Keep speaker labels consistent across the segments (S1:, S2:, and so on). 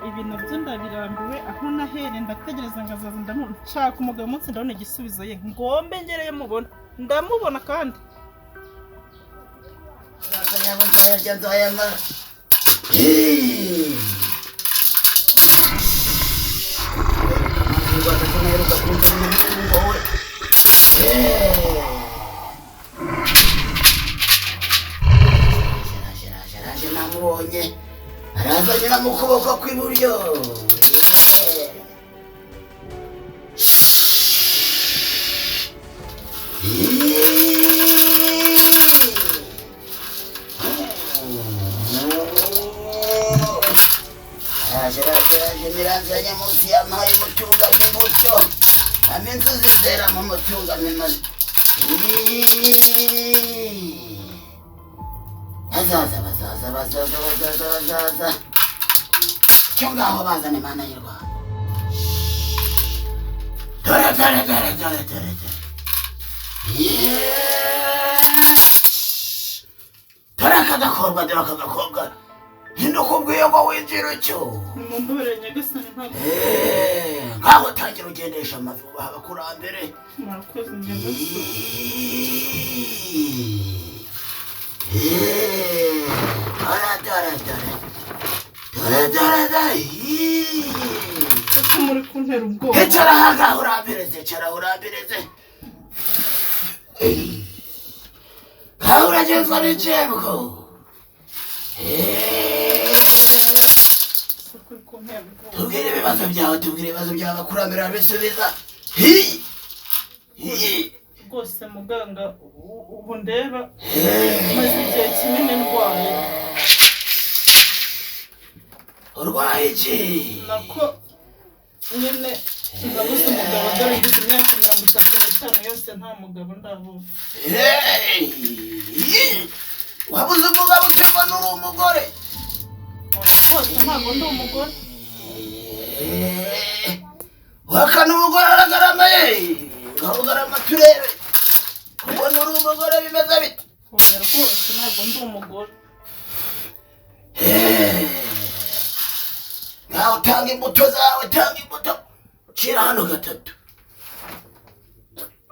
S1: Ibi nabyo ndabirambiwe. Aho nahere ndategereza ngo azaza, ndamubona. Nshaka umugabo umunsi ndabona igisubizo ye, ngombe ngereyo mubona, ndamubona kandi.
S2: Nzayanywa, nzayarya, nzayamara. Rwanda ko naheruka kumva umutungo we. Araje, araje, araje, namubonye. Araza anyura mu kuboko kw'iburyo. Araje, araje, araje, miranzi ya nyamunsi yampaye umutunga w'imbuto. Ampa inzuzi zera mu mutunga mimaze. Bazaza, bazaza, bazaza, bazaza, bazaza. Cyo ngaho bazana Imana y'u Rwanda. Dore, dore, dore, dore, dore, dore. Yeee! Dore aka gakobwa, dore aka gakobwa. Ndakubwiye ngo winjire utyo.
S1: Nimumbabarire nyagasani, ntabwo.
S2: Ngaho tangira ugendesha amavi ubaha abakurambere.
S1: Murakoze nyagasani.
S2: Dore, dore, dore. Dore, dore, dore.
S1: Ese muri kuntera ubwoba?
S2: Icara aha ngaho urambirize, icara urambirize. Ngaho uragenzwa n'ijembo.
S1: Ese kuri kuntera ubwoba?
S2: Tubwire ibibazo byawe, tubwire ibibazo byawe, abakurambere barabisubiza. Hi! Hi!
S1: Rwose muganga, ubu ndeba maze igihe kinini ndwaye.
S2: Urwaye iki?
S1: Nako nyine ndabuze umugabo, dore ngize imyaka 35 yose nta mugabo ndabona.
S2: Hey! Wabuze umugabo ukibona uri umugore?
S1: Oya rwose, ntabwo ndi umugore.
S2: Wakana umugore aragarama ye! Ngaho ugarama turebe. Kubona uri umugore bimeze bite?
S1: Oya rwose, ntabwo ndi umugore.
S2: Ngaho tanga imbuto zawe, tanga imbuto. Cira hano gatatu.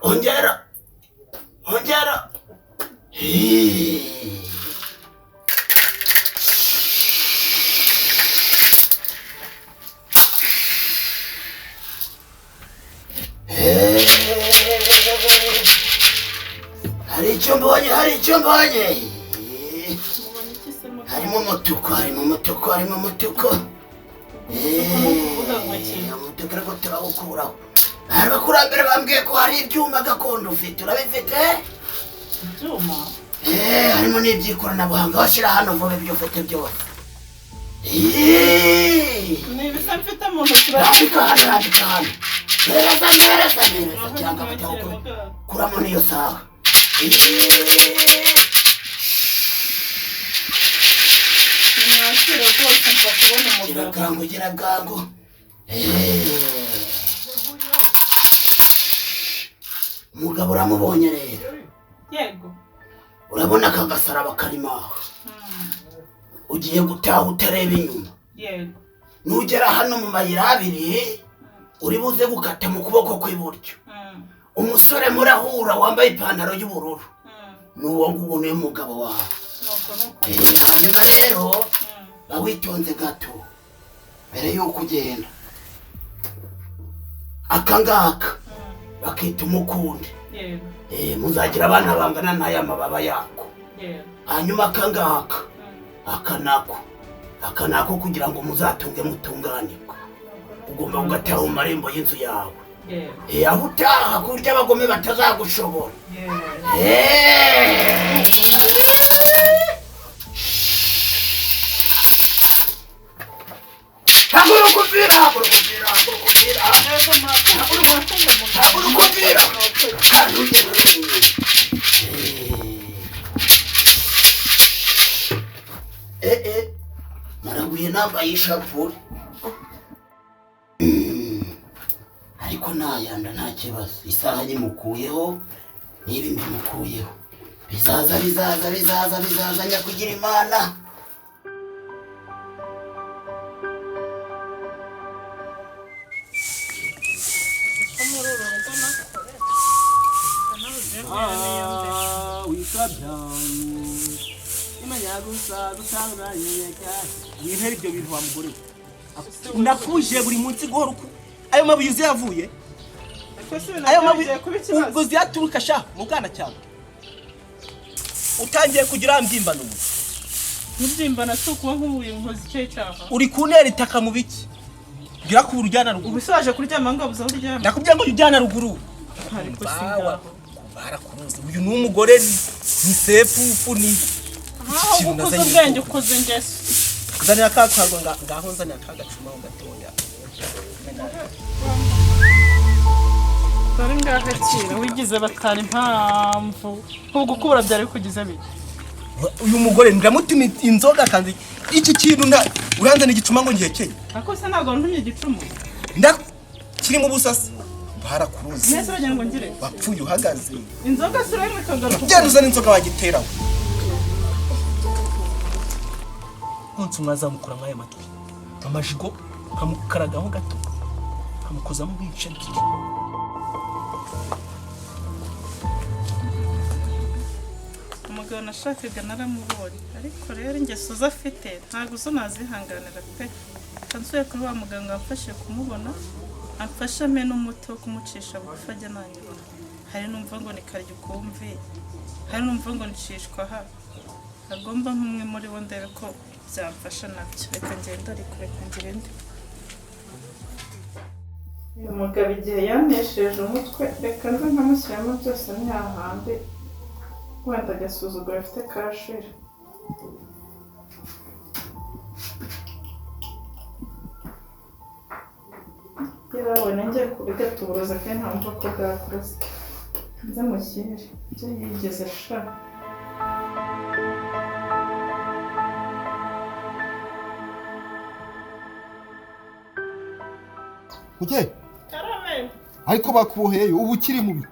S2: Ongera. Ongera. Hari icyo mbonye, hari icyo mbonye.
S1: Mubonye iki se muganga?
S2: Harimo umutuku, harimo umutuku, harimo umutuku.
S1: Umutuku ni ukuvuga ngo iki?
S2: Umutuku ariko turawukuraho. Hari abakurambere bambwiye ko hari ibyuma gakondo ufite, urabifite?
S1: Ibyuma?
S2: Harimo n'iby'ikoranabuhanga, washyira hano vuba ibyo ufite byose. Eh,
S1: Ni ibisa mfite mu ntoki?
S2: Rambika hano, rambika hano. Mpereza, mpereza, mpereza
S1: Murakoze,
S2: cyangwa
S1: mwakire
S2: bitawukure.
S1: muganga.
S2: Kuramo n'iyo saha.
S1: Nimwakire rwose, mfa kubona
S2: Gira
S1: umugabo.
S2: bwangu, gira bwangu. Umugabo uramubonye rero.
S1: Yego.
S2: Urabona aka gasaraba karimo aho. Ugiye gutaha utareba inyuma.
S1: Yego.
S2: Nugera hano mu mayira abiri, uri buze gukata mu kuboko kw'iburyo. Umusore murahura wambaye ipantaro y'ubururu. Ni uwo nguwo, niwe mugabo wawe.
S1: Nuko nuko.
S2: Hanyuma rero ba witonze gato mbere y'uko ugenda. Aka ngaka bakita umukundi.
S1: Yego.
S2: Muzagira abana bangana n'aya mababa yako.
S1: Yego.
S2: Hanyuma aka ngaka, aka nako, aka nako kugira ngo muzatunge mutunganirwe. Ugomba kugatera mu marembo y'inzu yawe.
S1: Yego.
S2: Aho utaha ku buryo abagome batazagushobora.
S1: Yego.
S2: Haguruka umvira, haguruka umvira, haguruka umvira.
S1: Yego, murakoze, murakoze muganga.
S2: Haguruka umvira.
S1: Murakoze.
S2: Kandi ugenda wenyine. Naraguye nambaye ishapure. Ariko nayanda nta kibazo. Isaha nyimukuyeho, niba mbimukuyeho. Bizaza, bizaza, bizaza, bizaza, nyakugira Imana.
S3: Gusa wintera ibyo bintu wa mugore we. Nakuje buri munsi guhora uku ayo mabuye uzi yavuye
S1: Ariko si ibintu
S3: ayo mabuye
S1: bigiye kuba ikibazo.
S3: Ubwo ziyaturuka sha mu bwana cyawe utangiye kugira mbyimba ubu.
S1: Mubyimba si ukuba nk'ubuye nkoze icyo cyaha.
S3: Uri kuntera itaka mu biki ngira ko urujyana ruguru.
S1: Ubu se waje kuryama ngo abuze aho uryama?
S3: Ndakubwira ngo ujyana ruguru.
S1: Ariko si
S3: Bawa,
S1: ngaho.
S3: Barakuruzi uyu ni umugore ni sefufu ni
S1: Aho
S3: ikintu
S1: gukuza
S3: nazanye.
S1: ubwenge ukoze ingeso.
S3: Nzanira ka kago ngaho nzanira ka gacuma aho gatoya.
S1: Dore ngaho akira wigize batara impamvu ubwo gukubura byari bikugize bite?
S3: Uyu mugore ndamutuma inzoga kandi iki kintu nda uranzana igicuma ngo ngihekenye.
S1: Ariko se ntabwo ntumye igicumu?
S3: Nda kirimo ubusasi barakuruzi.
S1: Mwese uragira ngo ngire
S3: Wapfuye uhagaze.
S1: Inzoga se urayimwe ikagaruka?
S3: Genda uzane inzoga wagiterawe umunsi umwe azamukura mw'aya matwi amajigo nkamukaragaho gato nkamukozamo nk'ibice ebyiri.
S1: Umugabo nashakaga naramubonye, ariko rero ingeso ze afite ntabwo zo nazihanganira pe. Nsuye kuri wa muganga wamfashije kumubona amfashe ampe n'umuti wo kumucisha bugufi ajya nanyura. Hari numva ngo ni karya ukumvi, hari numva ngo nicishwa aha. Agomba nk'umwe muri bo ndebe ko byamfasha nabyo. Reka ngende, ariko reka ngende. Uyu mugabo igihe yanesheje umutwe, reka nze nkamushyiramo byose ntihahande wenda agasuzuguro afite kashira. Yarabonye ngiye kubigatuburoza kandi ntabwo ko bwakoze. Nze mushyire ibyo yigeze sha.
S4: Mukeye.
S1: Karame.
S4: Ariko bakuboheyeyo ubu ukiri mubi.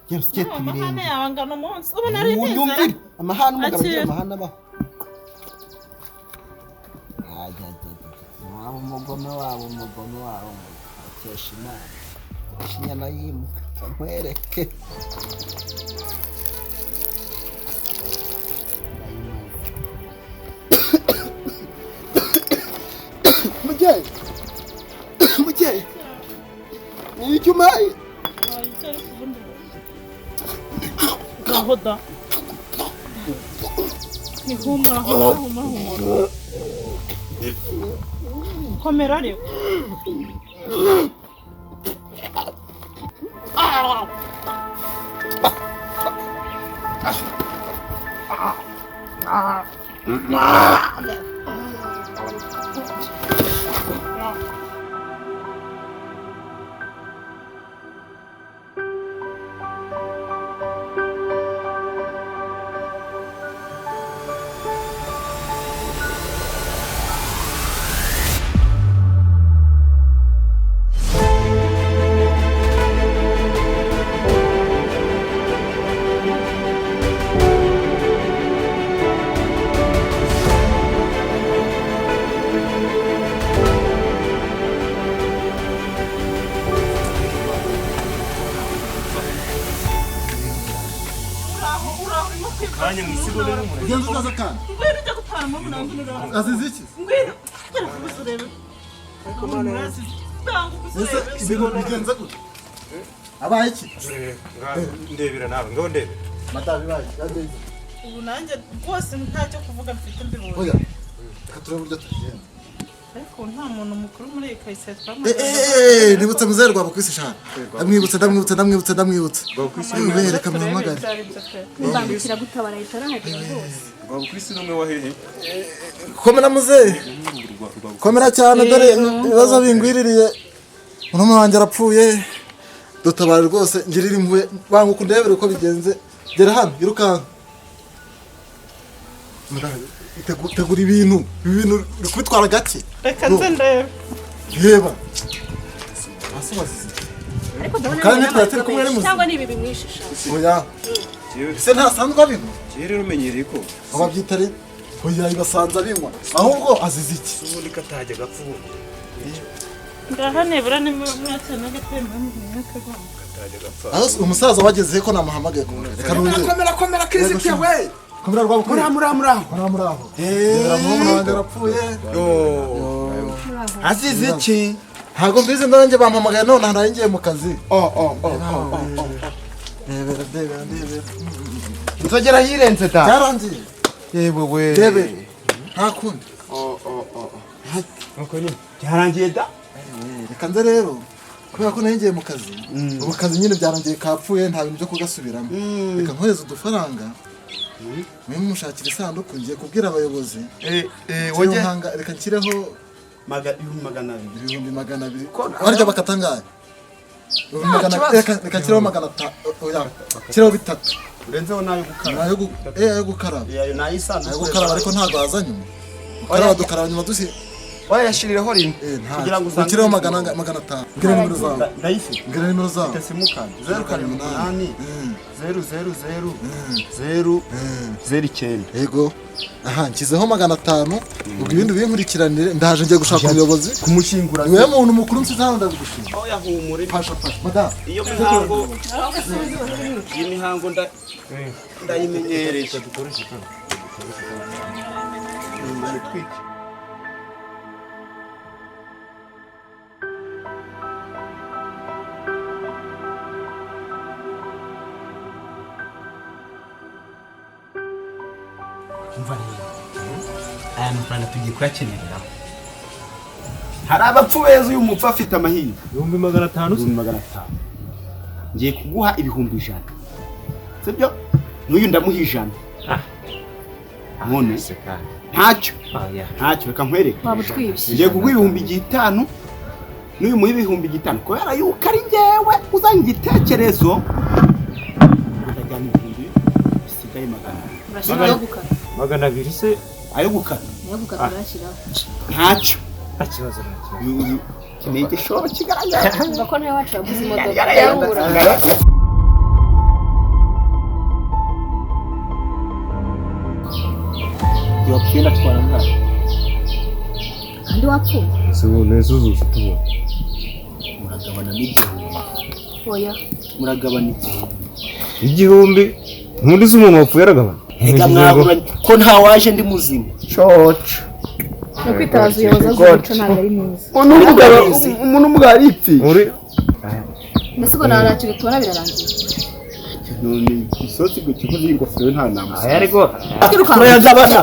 S4: Genda usye
S1: Amahane
S4: ibirenge.
S1: yawe angana umunsi ubu nari
S4: Unyumvire
S1: nizera.
S4: amahane umugabo agira
S1: Akira.
S4: amahane abaho. Ajya, ajya, ajya. Waba umugome, waba umugome, waba umugome. Akesha Imana. Akesha inyana y'imbwa. Nkwereke. Ndayimaze. Mukeye. Mukeye. Ni icyo umpaye?
S1: Ngaho da. Ni humura, humura, humura, humura. Komera ariko. Uraho, uraho, urimo kwibwa.
S5: Kanya mu isigo rero murebe.
S4: Ugenza utaza kandi.
S1: Ngwino ujya gutara murumuna wanjye uraho.
S4: Azize iki?
S1: Ngwino, gera kubuza urebe. Murasize. Ntabwo
S4: Ese
S1: urebe.
S4: ibintu bigenze gute? Abaye iki?
S5: Ndebera nawe ngaho ndebera.
S4: Madamu ibaye iki? Yagenze.
S1: Ubu nanjye rwose ntacyo kuvuga mfite mbibonye.
S4: Oya. Reka turebe uburyo tubigenza.
S1: Ariko nta muntu mukuru muri iyi karitsiye
S4: Eh,
S1: twamagana.
S4: eh, eh, nibutse muzehe Rwabukwisi shana. Ndamwibutse, ndamwibutse, ndamwibutse, ndamwibutse.
S5: Rwabukwisi
S4: Yewe, reka muhamagare.
S6: Mbangukira gutabara itarahagera rwose.
S5: Rwabukwisi ni umwe wa hehe?
S4: Komera muzehe. Komera cyane dore ibibazo bingwiririye. Murumuna wanjye arapfuye. Dutabare rwose ngirira impuhwe banguka undebere uko bigenze. Gera hano irukanka. Madamu, tegura ibintu. Ibi bintu uri kubitwara gake.
S1: Reka nze ndebe.
S4: Reba. Hasi bazize.
S6: Ariko ndabona
S4: Kandi
S6: ari
S4: ntitwari turi kumwe ari muzima.
S6: cyangwa ni ibi bimwishisha.
S4: Oya. Ese ntasanzwe abinywa?
S5: Kera rero umenyereye ko
S4: Aho babyita rero. Oya ibasanze abinywa. Ahubwo azize iki?
S5: ubundi katajya gapfa ubundi.
S1: Ngaha nibura ni mwakira n'agatemba mwakagomba.
S5: Katajya gapfa.
S4: Aho umusaza wageze ko namuhamagaye ku reka nongere.
S2: Komera komera kirisiti we.
S4: Komera Rwabukwiri.
S7: Muraho muraho.
S4: Muraho muraho. Eh, murumuna wanjye arapfuye.
S7: Yo. Azize iki?
S4: Ntabwo mbizi nanjye bampamagaye none naraye ngiye mu kazi.
S7: Oh oh oh oh oh.
S4: Ndebera ndebera ndebera.
S7: Nzogera yirenze da.
S4: Byarangiye.
S7: Yewe we.
S4: Ndebera. Nta kundi.
S7: Oh oh oh. Nuko nyine byarangiye da.
S4: Reka nze rero kubera ko nari ngiye mu kazi. Ubu kazi nyine byarangiye kapfuye nta bintu byo kugasubiramo. Reka nkohereze udufaranga. Mwe mushakira isanduku ngiye kubwira abayobozi.
S7: Wowe
S4: reka nshyireho
S7: 200.
S4: 200,000. Warya bakatangaye. 200,000 reka nshyireho 500. Oya. Nshyireho 3.
S7: Urenzeho nayo gukaraba.
S4: Nayo gukaraba.
S7: Ayo nayo isanduku.
S4: Nayo gukaraba ariko ntago waza nyuma. Gukaraba dukaraba nyuma dusi.
S7: Oya yashirireho rimwe.
S4: Kugira ngo usange ukireho 500. Ngira nimero zawe.
S7: Ndayifite.
S4: Ngira nimero zawe.
S7: Mfite simukadi. 0 7 8 0 0 0 0 0 9.
S4: Yego. Aha nshyizeho 500 ubwo ibindi binkurikiranire ndaje ngiye gushaka umuyobozi
S7: kumushyingura.
S4: Niwe muntu mukuru nsize hano ndabigushima.
S3: Oya humure.
S4: Fasha fasha. Madam.
S3: Iyo mihango iyi mihango ndayimenyereye.
S8: Umva rero aya mafaranga tugiye kuyakenereraho.
S3: Hari abapfu beza uyu mupfu afite amahirwe.
S5: 500,000.
S3: 500,000. Ngiye kuguha 100,000. Sibyo? N'uyu ndamuha 100. None
S5: se kandi
S3: ntacyo. Ntacyo reka nkwereke.
S6: Waba utwibye.
S3: Ngiye kuguha 5,000 n'uyu muha 5,000 kubera yuko ari njyewe uzanye igitekerezo. Ndajyana 200 bisigaye 200.
S6: Urashyiraho gukata.
S5: 200 se
S3: ayo gukata.
S6: Ayo gukata urashyiraho.
S3: Ntacyo.
S5: Ntakibazo ntakibazo.
S3: Iki ni igishoro kigaragara.
S6: Umva ko nawe wacu yaguze imodoka. Yabura.
S3: Wapfuye ndatwara ngaho.
S6: Kandi wapfuye?
S5: Nese uzuza tubona.
S3: Muragabana n'igihumbi.
S6: Oya.
S3: Muragabana igihumbi.
S5: Igihumbi? Nkundi se umuntu wapfuye aragabana?
S3: Reka mwaguranye ko nta waje ndi muzima. Coco.
S6: No kwitabaza ubuyobozi azi umuco ntabwo ari mwiza.
S3: Umuntu umugabo aripfi.
S5: Uri.
S6: Mbese ubwo nta kintu tubona birarangiye.
S3: None isosi ngo kikoze ingofero nta nama.
S5: Aya ariko
S3: turayagabana.